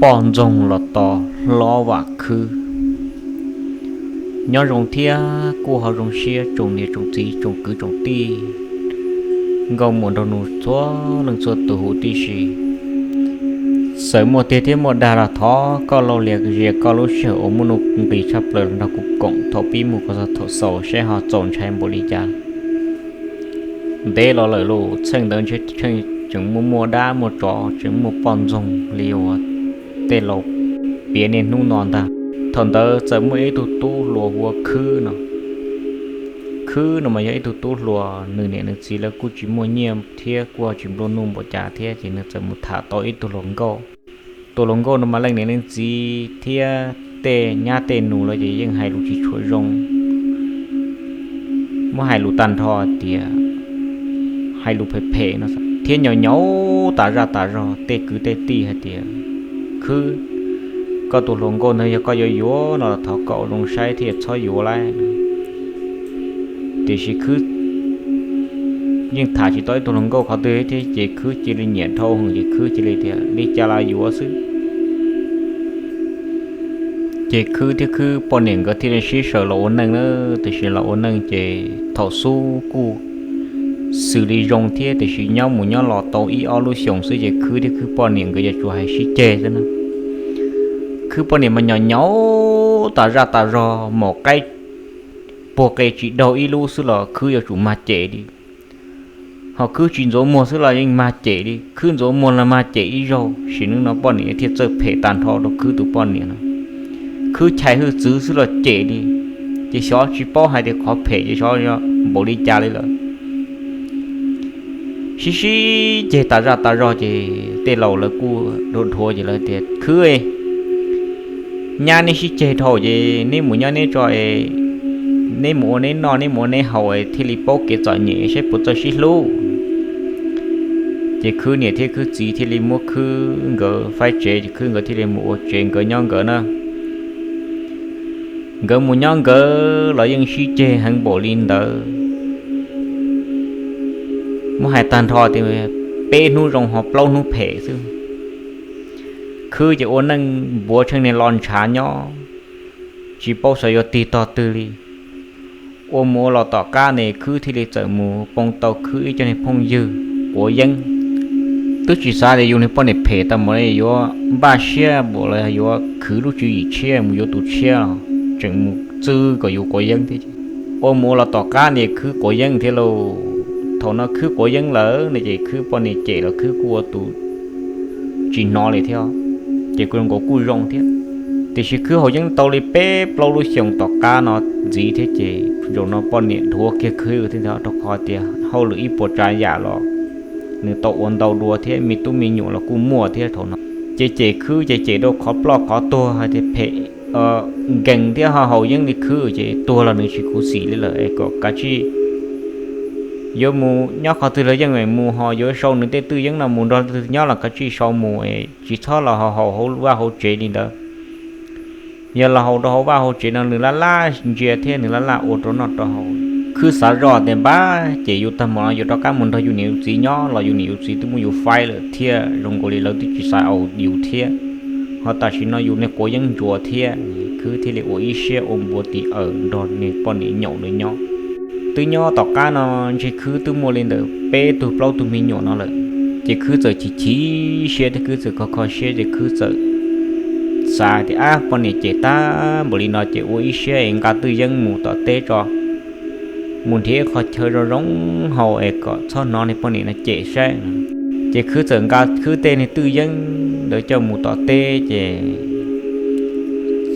Poj ntxoog los tos hlob Vam Khwb. Nyob zoo thiab kuj ho zoo siab tsoom niam tsoom txiv tsoom kwv tsoom tij nkauj muam nraug nus txhua leej txhua tus huv tib si. Txawm muaj tiag thiab muaj dag los thov koj laug lias zias koj lub sij hawm uas muaj nuj nqis tshaj plaws los nrog kuv koom thaum pib mus kom txog thaum xaus saib ho txaus ntshai npaum li cas. Ntev los lawm los txheej ntawd ntshe tseem muaj muaj dab muaj tsov tseem muaj poj ntxoog li uas tej laus piav niaj hnub no ntag. Thaum ntawd txawm muaj ib tug tub hluas hu ua Khwb no. Khwb no mas yog ib tug tub hluas, nws niam nws txiv lawv kuj tsis muaj nyiaj thiab kuj tsis nplua nuj npaum cas thiab ces nws txawm mus tham tau ib tug hluas nkauj. Tus hluas nkauj no mas leej niam leej txiv thiab tej nyab tej nus lawv ces yeej hais lus tsis tshua zoo, muab hais lus tag nrho tias hais lus phem phem no thiab nyaum nyaum tas zaj tas zog tej kwv tej tij hais tias, Khwb, koj tus hluas nkauj ntawd yog koj yuav yuav no los thov koj ua zoo saib thiaj txhob yuav lawm. Tiam sis Khwb yeej tham tsis tau ib tug hluas nkauj qhov twg thiab ces Khwb cia li nyiam dhau heev ces Khwb cia li tias li cas los yuav xwb. Ces Khwb thiab Khwb poj niam nkawd thiaj li sib sawv los ua neej na. Tiam sis los ua neej ces thaum xub kuj xws li zoo thiab tiam sis nyob mus nyob los tau ib ob lub xyoos xwb ces Khwb thiab Khwb poj niam nkawd yuav tsum hais sib ceg xwb na. Khwb poj niam mas nyaum nyaum tas zaj tas zog, maum qaib puag qe tsis daug ib lub xwb los Khwb yuav tsum mag cem li. Ho Khwb tsis ntxuav muag xwb los yeej mag cem li, Khwb ntxuav muag los mag cem ib zaug. Sim neej no poj niam thiaj txawj phem tag nrho rau Khwb tus poj niam no. Khwb chais hwj txwv xwb los cem li, ces xyov tsis paub hais tias qhov phem ces xyov npaum li cas li lawm. Sib sib ceg tas zaj tas zog ces tej laus lawv kuj dhuav dhuav ces lawv tias, Khwb, nyab neb sib ceg dhau ces neb mus nyob neb tso, neb mus ua neb noj neb mus ua neb haus thiaj li paub kev txom nyem saib puas txawj sib hlub. Ces Khwb niam thiab Khwb txiv thiaj li muab Khwb nkawd faib tsev ces Khwb nkawd thiaj li mus ua tsev nkawd nyob nkawd na. Nkawd mus nyob nkawd los yeej sib ceg heev npaum li ntawd. Muab hais tag nrho tias peb hnub zoo ho plaub hnub phem xwb. Khwb ces ua neej npuav tsheej niag lo ntshav nyob, tsis paub xyov yuav tig tog twg li. Ua mus ua los tom qab ne Khwb thiaj li txawm mus poob tau Khwb ib co niag phooj ywg quav yeeb. Twb tsis xav tias yus niag poj niam phem tau mus li yuav npaj siab npaum los yuav khwv lub tswv yim tshiab mus yuav tus tshiab, tseem mus txwv kom yus quav yeeb thiab. Ua mus ua los tom qab ne Khwb quav yeeb thiab lauj. Thaum no Khwb quav yeeb lawm no ces Khwb poj niam cem los Khwb kuj ua tus tsis hnov li thiab, ces kuj zoo nkaus kuj zoo thiab. Tiam sis Khwb haus yeeb tau li peb plaub lub xyoos tom qab no ntxiv thiab ces zaum no poj niam dhuav kiag Khwb thiab ntag, rau qhov tias hauj lwm ib puas tsav yam los nws tau ua ntau dua thiab me tub me nyuam los kuj muaj thiab thaum no. Ces cem Khwb ces cem rau qhov ploj qhov tuag hais tias phem nkees thiab ho haus yeeb li Khwb ces tuag los nws tsis khuv xim li lawm es kom kav tsij yuav mus nyob qhov twg los yeej mus, ho yuav sau nws tej twj yeeb no mus nrog leej twg nyob los kav tsij sau mus es tsis txhob los haus hauv vaj hauv tsev li ntawd. Yog los haus rau hauv vaj hauv tsev no nws laj laj ntsia thiab nws laj laj ua rau noj rau haus. Khwb xav zoj tias npab ces yus tag mus no yuav rov qab mus nrog yus niam yus txiv nyob los yus niam yus txiv twb muab yus faib lawm thiab zoo nkaus li lawv twb tsis xav haus yus thiab. Ho tam sim no yus niag quav yeeb ntsuav thiab, Khwb thiaj li ua ib siab ua npuav tis awm nrog niag poj niam nyaum nws nyob. Twb nyob tom qab no ntshe Khwb twb muaj li ntawm peb tug plaub tug me nyuam no lawm. Ces Khwb txawm chim chim siab thiab Khwb txawm kho kho siab ces Khwb txawm xav tias, Ab, poj niam cem tag npaum li no ces ua ib siab es nqa twj yeeb mus tom teb tso, mus nrhiav ib qho chaw zoo zoo haus es kom txhob hnov niag poj niam no cem saib. Ces Khwb txawm nqa Khwb tej niag twj yeeb ntawd coj mus tom teb ces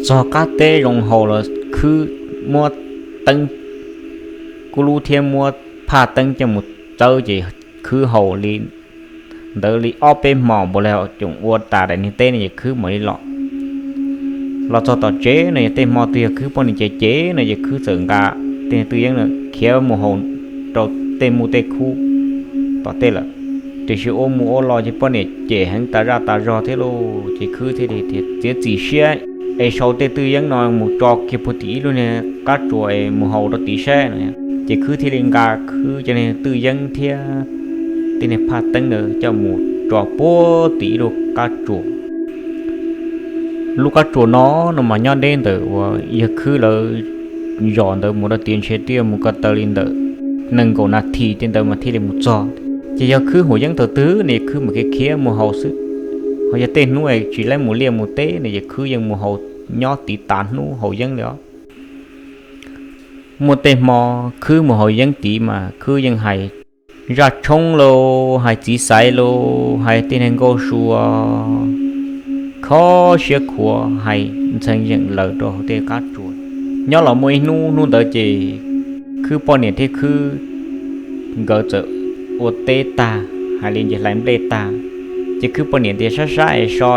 txog qab teb zoo haus los Khwb muab teeb kub lub thiab muab phaj teeb coj mus txawb ces Khwb haus li ntawd li ob peb hmos npaum li tsoom ua tas daim niag teb no ces Khwb mam li los. Los txog tom tsev no yog tej hmo twg yog Khwb poj niam cem cem no ces Khwb txawm nqa tej niag twj yeeb no khiav mus haus rau tej muj tej khub tom tej lawm. Tiam sis ua mus ua los ces poj niam cem heev tas zaj tas zog thiab lauj, ces Khwb thiaj li tias txiav txim siab es sau tej twj yeeb no mus tso kiag puag tim ib lub niag qab tsuas es mus haus rau tim saib no. Ces Khwb thiaj li nqa Khwb cov niag twj yeeb thiab tej niag phaj teeb ntawd coj mus tso puag tim ib lub qab tsuas. Lub qab tsuas no no mas nyob deb ntawm uas yawg Khwb lawv zos ntawd mus rau tiav ntshe twb yuav mus ko taw li ntawm nees nkaum nas this tej ntawd mas thiaj li mus txog. Ces yog Khwb haus yeeb thaum twg ne Khwb mam khiav khiav mus haus xwb. Ho yog tej hnub tsis laib mus liaj mus teb ne ces Khwb yeej mus haus nyob tiv tas hnub haus yeeb li os. Muaj tej hmo Khwb mus haus yeeb tid mas Khwb yeej hais zaj tshoob los hais txiv xaiv los hais tej neeg nkauj sua, kho siab khuav hais ntxhee yeem lawm rau hauv tej qab tsuas. Nyob los muaj ib hnub, hnub ntawd ces Khwb poj niam thiab Khwb nkawd txawm ua teb tag, hais li ces hlais nplej tag. Ces Khwb poj niam tias, Sab sab es so,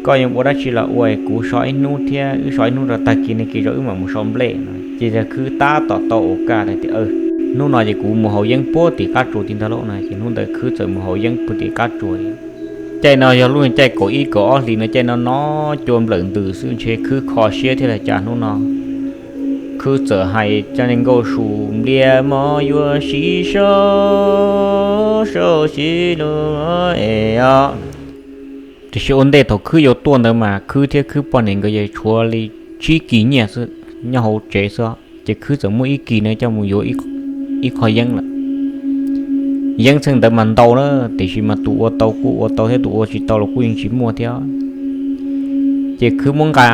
koj yuav ua dab tsi los ua, kuv so ib hnub thiab, wb so ib hnub rau tag kis ne kis rau wb mam mus so nplej no. Ces yawg Khwb tab tom tau ua kaj tias, Hnub no ces kuv mus haus yeeb puag tim qab tsuas tim ntag lauj no. Ces hnub ntawd Khwb txawm mus haus yeeb puag tim qab tsuas. Caij no yog lub caij kaum ib kaum ob hlis no, caij no no cua nplawm ntws xwb, ntshe Khwb kho siab thiab los cas hnub no Khwb txawm hais cov neeg nkauj sua, Nplias mos yuav siv so, so siv lus es os. Tiam sis ua ntej thaum Khwb yuav tuaj ntawd mas Khwb thiab Khwb poj niam nkawd yeej tshuav li tsib kis nyiaj xwb nyob hauv tsev xwb, ces Khwb txawm muaj ib kis no coj mus yuav ib qho yeeb lawm. Yeeb txheej ntawd mas ntau na, tiam sis mas tus ua tau kuj ua tau thiab, tus ua tsis tau los kuj yeej tsis muaj thiab. Ces Khwb muab nqa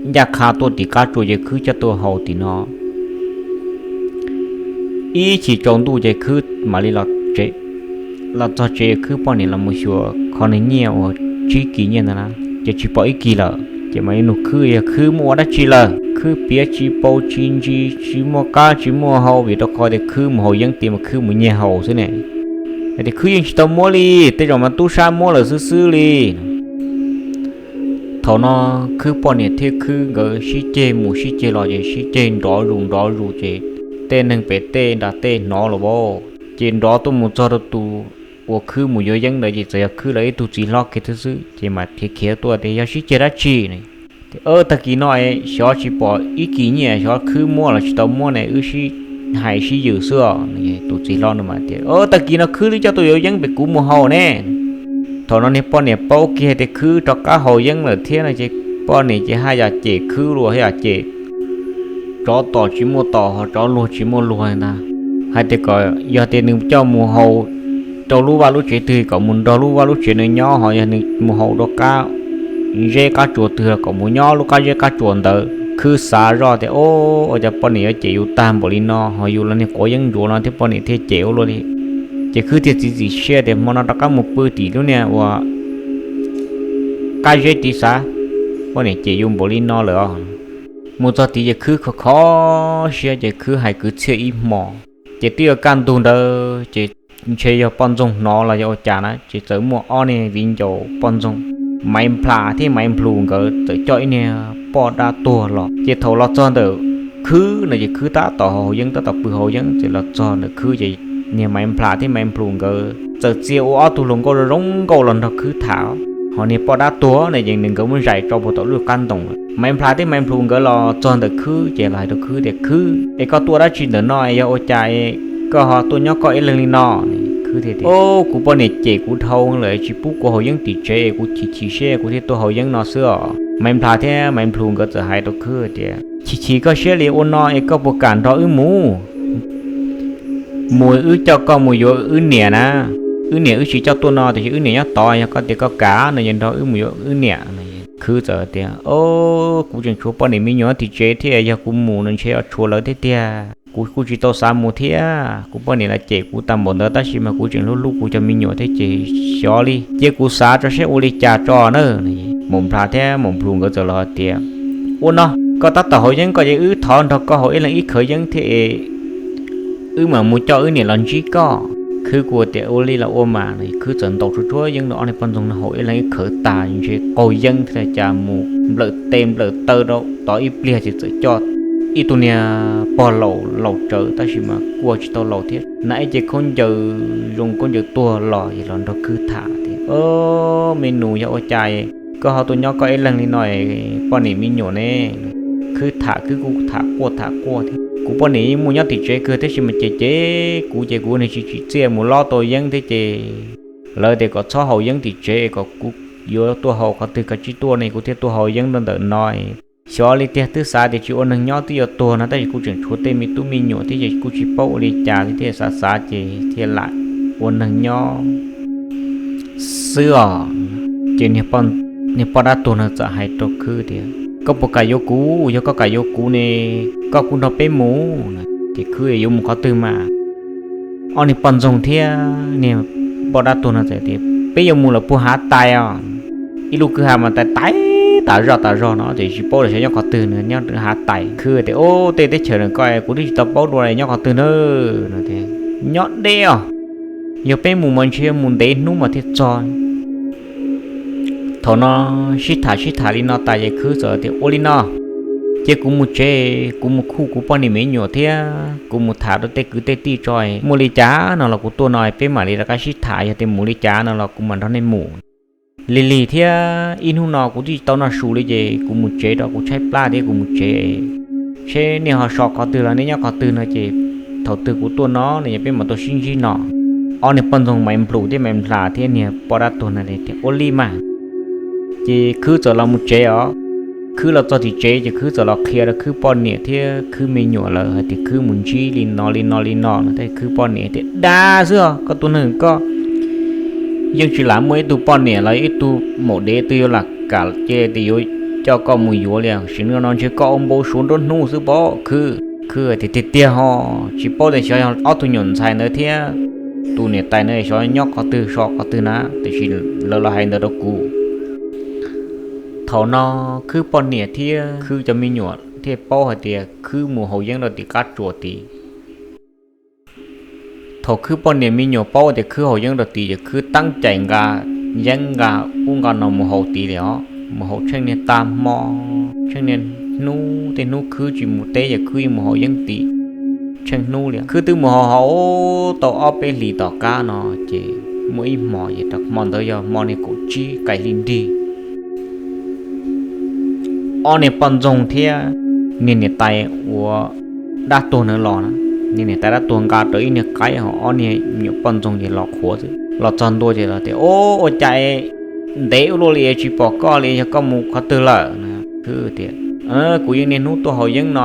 ncaj qha tuaj tim qab tsuas ces Khwb coj tuaj haus tim no. Ib chim tsaus ntuj ces Khwb mam li los tsev. Los txog tsev Khwb poj niam los mus xyuas qhov nws nyiaj uas tsib kis nyiaj ntawd na, ces tsis pom ib kis lawm. Ces mam li nug Khwb, yog Khwb muaj ua dab tsi lawm? Khwb piav tsis paus tsis ntsis, tsis muaj qab tsis muaj hau vim rau qhov tias Khwb mus haus yeeb tid mas Khwb mus nyiag haus xwb ne. Hais tias Khwb yeej tsis tau muab li, tej zaum mas tub sab muab lawm xwb xwb li. Thaum no Khwb poj niam thiab Khwb nkawd sib ceg mus sib ceg los ces sib ceg nrov zus nrov zus ces tej neeg pem tej nram tej hnov los as, ces nrov tuaj mus txog rau tus uas Khwb mus yuav yeeb ntawd ces txawm yog Khwb lawv ib tug txiv hlob kiag thiab xwb, ces mas khiav khiav tuaj tias, Yog sib ceg dab tsi ne? Tias, Tag kis no xyov tsis pom ib kis nyiaj, xyov Khwb muab los tsis tau muab ne, wb sib hais sib yws xwb os. Tus txiv hlob no mas tias, Tag kis no Khwb twb coj tuaj yuav yeeb pem kuv mus haus ne. Thaum no niag poj niam paub kiag tias Khwb rov qab haus yeeb lawm thiab no ces poj niam ces haj yam cem Khwb los haj yam cem, tsov tom tsis muaj tom ho tsov luag tsis muaj luag ntag. Hais tias kom yog tias nws coj mus haus rau lub vaj lub tsev twg kom mus nrog lub vaj lub tsev nws nyob, ho yog nws mus haus rau qab zeb qab tsuas twg los kom mus nyob lub qab zeb qab tsuas ntawd. Khwb xav zoj tias, O, ua cas poj niam yuav cem yus tag npaum li no, ho yus los niag quav yeeb ntsuav no thiab poj niam thiaj cem ua luaj li. Ces Khwb thiaj txiav txim siab tias hmo no rov qab mus pw tim lub niag uas qab zeb tid xav, poj niam cem yus npaum li no lawm os. Mus txog tid ces Khwb kho kho siab ces Khwb hais kwv txhiaj ib hmos. Ces twb yuav kaj ntug ntawd ces ntshe yog poj ntxoog hnov los yog ua cas na, ces txawm muaj ob niag viv ncaus poj ntxoog, Maiv Nplas thiab Maiv Nplus nkawd txawm coj ib niag poj dab tuag los. Ces thaum los txog ntawm Khwb no ces Khwb tab tom haus yeeb, tab tom pw haus yeeb, ces los txog ntawm Khwb ces niag Maiv Nplas thiab Maiv Nplus nkawd txawm txia ua ob tug hluas nkauj zoo nkauj los nrog Khwb tham. Ho niag poj dab tuag no ces nws nkawd muab zais tso puag tom lub qab ntoo. Maiv Nplas thiab Maiv Nplus nkawd los txog ntawm Khwb ces los hais rau Khwb tias, Khwb, es koj tuaj dab tsi ntawm no es yog ua cas koj ho tuaj nyob koj ib leeg li no? Khwb tias, O, kuv poj niam cem kuv dhau lawm, tsis pub kuv haus yeeb tim tsev es kuv chim chim siab kuv thiaj tuaj haus yeeb no xwb os. Maiv Nplas thiab Maiv Nplus nkawd txawm hais rau Khwb tias, Chim chim koj siab li ua no es koj puas kam nrog wb mus? Mus wb coj koj mus yuav wb niam na. Wb niam wb tsis coj tuaj no tiam sis wb niam nyob tod, yog koj tias koj kam no ces nrog wb mus yuav wb niam. Khwb txawm tias, O, kuv tseem tshuav poj niam me nyuam tim tsev thiab, yog kuv mus no ntshe yuav tshuav lawv thiab tiag. Kuv kuj tsis tau xav mus thiab, kuv poj niam los cem kuv tag npaum ntawd tab sis mas kuv tseem hlub hlub kuv cov me nyuam thiab ces xyov li, cia kuv xav tso seb ua li cas tso na. Maum Nplas thiab Maum Nplus nkawd txawm los hais tias, Ua no, koj tab tom haus yeeb koj ces wb thov nrog koj haus ib leeg ib khawv yeeb thiab es wb mam mus coj wb niam los ntsib koj. Khwb kuj tias, Ua li los ua mas. Khwb txawm ntaus tsuag tsuag yeeb rau ob niag poj ntxoog no haus ib leeg ib khawv tas ntshe qaug yeeb thiab cas mus nplawm tes nplawm taw rau tod ib pliag ces txawm coj ib tug niag pog laus laus tsawv tab sis mas kuj tsis tau laus thiab, hnav ib ce khaub ncaws zoo khaub ncaws tuag los es los nrog Khwb tham tias, O, me nus, yog ua cas koj ho tuaj nyob koj ib leeg li no, poj niam me nyuam ne? Khwb tham Khwb kuj tham quaj tham quaj thiab, Kuv poj niam yeej muaj nyob tim tsev kawg tab sis mas ces ces kuv ces kuv niag tsis tsim txiaj mus lob tau yeeb thiab ces lawv tias kom txhob haus yeeb tim tsev kom kuv yuav tuaj haus qhov twg, koj tsis tuaj ne, kuv thiaj tuaj haus yeeb rau ntawm no. Xyov li tiag, twb xav tias tsis ua neeg nyob twb yuav tuag no, tab sis kuj tseem tshuav tej me tub me nyuam thiab ces kuj tsis paub ua li cas li thiaj xav xav ces thiaj lam ua neeg nyob xwb os. Ces niag poj dab tuag no txawm hais rau khwb tias, koj puas kam yuav kuv? Yog koj kam yuav kuv ne, koj kuj nrog peb mus. Ces khwb yuav mus qhov twg mas? Ob niag poj ntxoog thiab niag poj dab tuag no txawm tias, peb yuav mus lawm puag hav tais os. Ib lub kwj ha mas tais tais tas zoj tas zog no ces tsis paub los xyov nyob qhov twg no, nyob hav tais. Khwb tias, ub, tej teb chaws no koj kuv twb tsis tau paub dua, nyob qhov twg na? No tias, nyob deb os, yog peb mus mas ntshe mus ntev hnub mas thiaj txog. Thaum no sib tham sib tham li no tas ces khwb txawm tias, ua li no, cia kuv mus tsev, kuv mus khuj kuv poj niam me nyuam thiab kuv mus tham rau tej kwv tej tij tso, muaj li cas no los kuv tuaj no peb mam li rov qab sib tham, yog tias mus li cas no los kuv mam nrog nej mus. Lig lig thiab ib hnub no kuv twb tsis tau noj su li ces kuv mus tsev rau, kuv tshaib plab thiab kuv mus tsev. Seb nej ho so qhov twg los nej nyob qhov twg no ces thaum twg kuv tuaj no no yog peb mam tuaj sib ntsib no. Ob niag poj ntxoog Maiv Nplum thiab Maiv Nplas thiab niag poj dab tuag no tias, ua li mas. Ces khwb txawm los mus tsev os. Khwb los txog tim tsev ces khwb txawm los qhia rau khwb poj niam thiab khwb me nyuam lawv hais tias khwb mus ntsib li no li no li no no, tab sis khwb poj niam tias, dag xwb os, koj tus neeg koj yeej tsis lam muaj ib tug poj niam los ib tug maum dev twg yuav lam kam cia tias yuav coj koj mus yuav li, sim no ntshe koj ua npau suav nruab hnub xwb pob khwb. Khwb tias, tiag tiag ho, tsis paub tias xyov yog ob tug nyuam ntxhais ntawd thiab tus niam tais ntawd xyov nyob qhov twg so qhov twg na, tiam sis lawv los hais ntawd rau kuv. Thaum no khwb poj niam thiab khwb cov me nyuam thiaj paub hais tias khwb mus haus yeeb rau tim qab tsuas tid. Thaum khwb poj niam me nyuam paub tias khwb haus yeeb rau tid ces khwb teeb cai nqa yeeb nqa ub nqa no mus haus tid li os. Mus haus tsheej niag tag hmo, tsheej niag hnub, tej hnub khwb tsis mus teb ces khwb yeej mus haus yeeb tid tsheej hnub li. Khwb twb mus haus haus tau ob peb hlis tom qab no ces muaj ib hmo ces rau hmo ntawd yog hmo niag kaum tsib qaim hli nrig. Ob niag poj ntxoog thiab niag niam tais uas dab tuag ntawd los na, niag niam tais dab tuag nqa rau ib niag qaib ho ob niag me nyuam poj ntxoog ces los qhuav xwb. Los txog ntua ces los tias, o, ua cas ntev ua luaj li tsis pom koj li, yog koj mus qhov twg lawm? Khwb tias, kuv yeej niaj hnub tuaj haus yeeb no,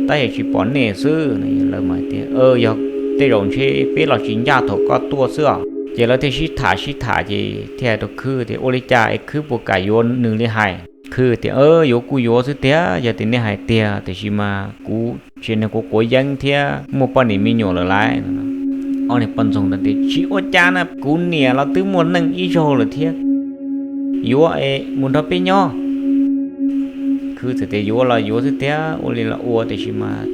tab sis tsis pom nej xwb. Lawv mas tias, yog tej zaum ntshe peb los tsis ncaj thaum koj tuaj xwb os. Ces lawv thiaj sib tham sib tham ces thiaj hais rau khwb tias, ua li cas es khwb puas kam yuav nws li hais? Khwb tias, yuav kuj yuav xwb tiag, yog tias nej hais tiag, tiam sis mas kuv tsis, nws kuv quav yeeb thiab muaj poj niam me nyuam lawm lauj. Ob niag poj ntxoog ntawd tias, tsis ua cas na, kuv niam los twb muaj neej ib zaug lawm thiab, yuav es mus nrog peb nyob. Khwb txawm tias, yuav los yuav xwb tiag, ua li los ua, tiam sis mas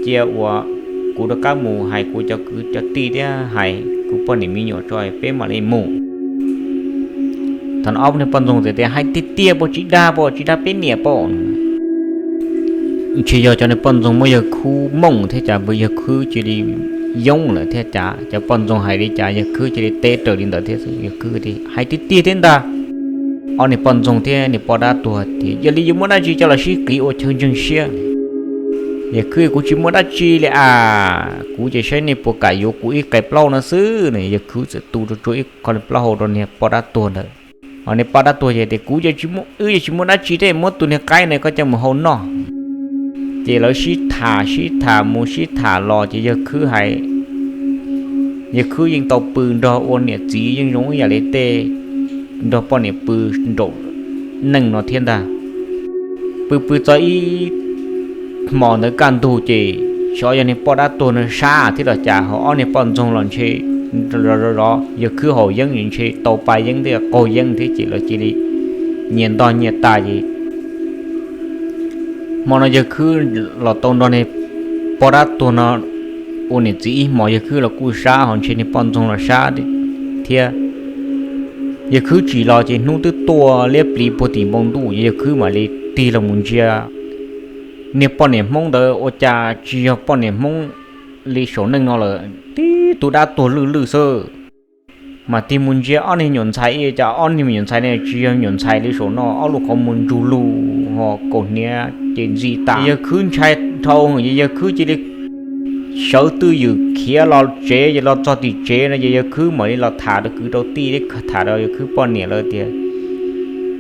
cia uas kuv rov qab mus hais kuv cov kwv cov tij thiab hais kuv poj niam me nyuam tso peb mam li mus. Thaum no ob niag poj ntxoog txawm tias, hais tiag tiag pob, tsis dag pob, tsis dag peb niam pob? Ntshe yog cov niag poj ntxoog muab yawg khwb mooj thiab cas, yawg khwb cia li yoob lawm thiab cas, cov poj ntxoog hais li cas yawg khwb cia li teb raws li ntawd thiab xwb. Yawg khwb tias, hais tiag tiag thiab ntag. Ob niag poj ntxoog thiab niag poj dab tuag tias, yog li yuav muab dab tsi coj los sib qiv ua chaw ntseeg siab? Yawg khwb, kuv tsis muaj dab tsi li as, kuv ces saib nej puas kam yuav kuv ib qais plaub no xwb no. Yawg khwb txawm tu rau tsuag ib qho plaub hau rau niag poj dab tuag ntawd. Ho niag poj dab tuag ces tias, kuv ces tsis muaj, wb ces tsis muaj dab tsi thiab, muab tus niag qaib no koj coj mus hau noj. Ces lawv sib tham sib tham mus sib tham los ces yawg khwb hais, yawg khwb yeej tau pw nrog ua niam txiv yeej zoo ib yam li tej nrog poj niam pw nraum neej no thiab ntag. Pw pw txog ib hmo ntawd kaj ntug ces xyov yog niag poj dab tuag no sab thiab los cas, ho ob niag poj ntxoog los ntshe zov zov yawg khwb haus yeeb, ntshe tau pa yeeb thiab qaug yeeb thiab ces lawv cia li nyias ntog nyias tas ces hmo no yawg khwb los tau nrog niag poj dab tuag no ua niam txiv ib hmos, yawg khwb los kuj sab, ho ntshe niag poj ntxoog los sab thiab. Yawg khwb tsim los ces hnub twb tuaj liab pliv puag tim npoo ntuj, yawg khwb mam li tig los mus ntsia niag poj niam Hmoob ntawd ua cas tsis yog poj niam Hmoob li saum neej no lawm, tib tug dab tuag lwj lwj xwb. Mas tig mus ntsia ob niag nyuam ntxhais, cas ob niag nyuam ntxhais ne tsis yog nyuam ntxhais li saum no, ob lub qhov muag ntsug lug ho kaus hniav ces ntxi tas. Yawg khwb ntshai dhau, yawg khwb cia li sawv twj ywm khiav los tsev. Ces los txog tim tsev no ces yawg khwb mam li los tham rau kwv rau tij thiab tham rau yawg khwb poj niam lawv tias,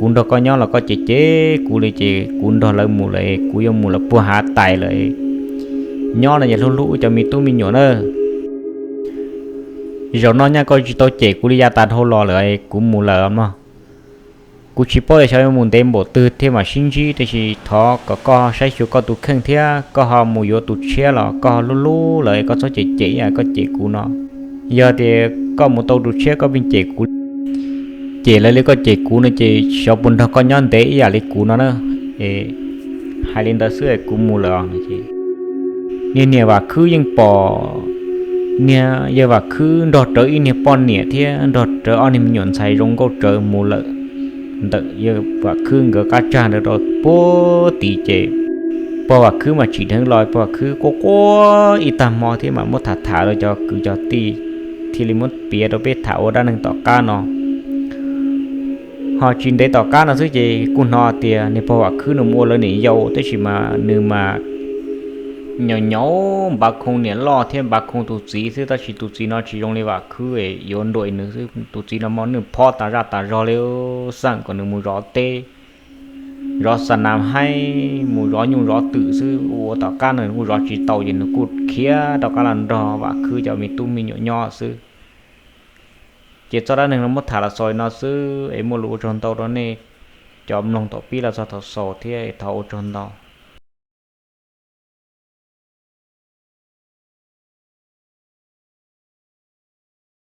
kuv nrog koj nyob los koj cem cem kuv li ces kuv nrog lawv mus lawm, kuv yuav mus lawm puag hav tais lawm. Nyob no ces hlub hlub cov me tub me nyuam na. Zaum no nyaj koj tsis tau cem kuv li yav tas dhau los lawm, kuv mus lawm mog. Kuv tsis paub tias xyov yuav mus ntev npaum twg thiaj mam sib ntsib, tiam sis thov kom koj saib xyuas koj tus kheej thiab koj ho mus yuav tus tshiab los koj ho hlub hlub lawv, koj txhob cem cem ib yam koj cem kuv no. Yog tias koj mus tau tus tshiab koj pheej cem kuv, cem lawv li koj cem kuv no ces xyov puas nrog koj nyob ntev ib yam li kuv no na. Hais li ntawd xwb kuv mus lawm os. Niag niam Vam Khwb yeej pom niag yawg Vam Khwb nrog rawv ib niag poj niam thiab nrog rawv ob niag me nyuam ntxhais zoo nkauj tsawv mus lawm ntawm yawg Vam Khwb nkawd qab tsag ntawd rau puag tid ces pog Vam Khwb mas tsim dheev los, pog Vam Khwb quaj quaj ib tag hmo thiab mas muab tham tham rau cov kwv cov tij thiaj li muab piav rau peb tham ua dab neeg tom qab no. Ho tsis ntev tom qab no xwb ces kuj hnov tias niag pog Vam Khwb nws mus ua lawv niam yau, tab sis mas nws mas nyaum nyaum npav khoo niam loj thiab npav khoo tus txiv xwb, tab sis tus txiv no tsis zoo li Vam Khwb yuav nruam nws xwb. Tus txiv no muaj neej phob tas zaj tas zog li, xaj kom nws mus zov teb, zov xa nas haib, mus zov nyuj zov twm xwb. Ua tom qab no nws kuj zov tsis tau ces nws kuj khiav rov qab los nrog Vam Khwb cov me tub me nyuam nyob xwb. Ces txoj dab neeg no muab tham los xaus li no xwb es muaj lus ua tsaug ntau rau nej cov mloog thaum pib los txog thaum xaus thiab, thov ua tsaug ntau.